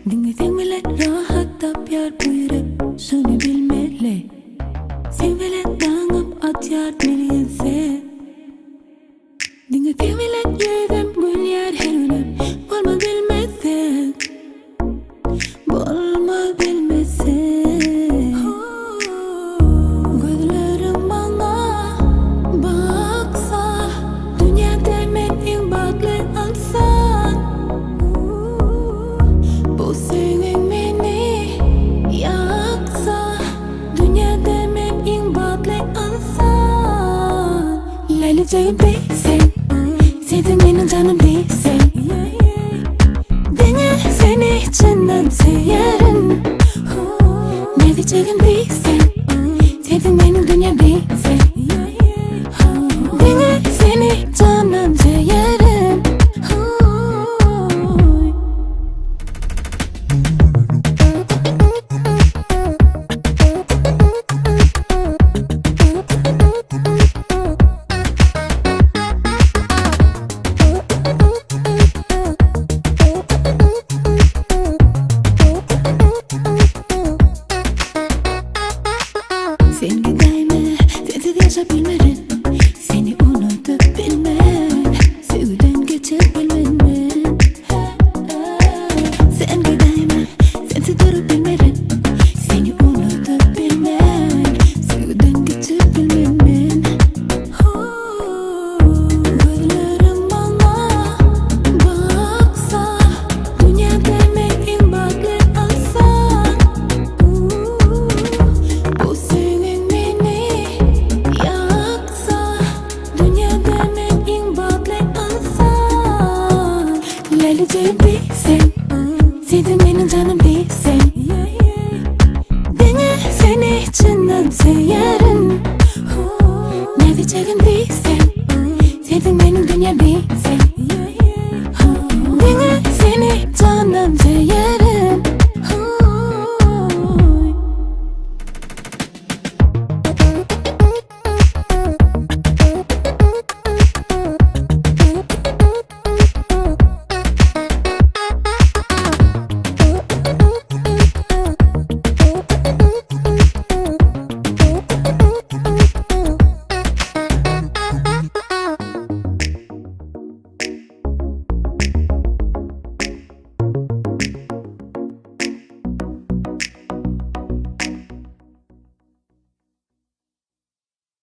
Diňe seň bilen rahat tapýar bu ýürek, şony bilmeli. Seň bilen daňym atýar bilginse. Diňe seň bilen ýüzüm gülýär her günüm, bolmaz bilmeseň. Bolmaz bilmeseň. Gözleriň maňa baksa, dünýäde men iň bagtly ynsan. Bu söýgiň meni ýaksa, dünýäde men iň bagtly ynsan. Lälijegim diýseň, sensiň meniň janym diýseň. Diňe seni çyndan söýerin. Näzijegim diýseň, sensiň meniň dünýäm diýseň. Diňe seni jandan söýerin. Sen gidäýme, sensiz ýaşap bilmerin.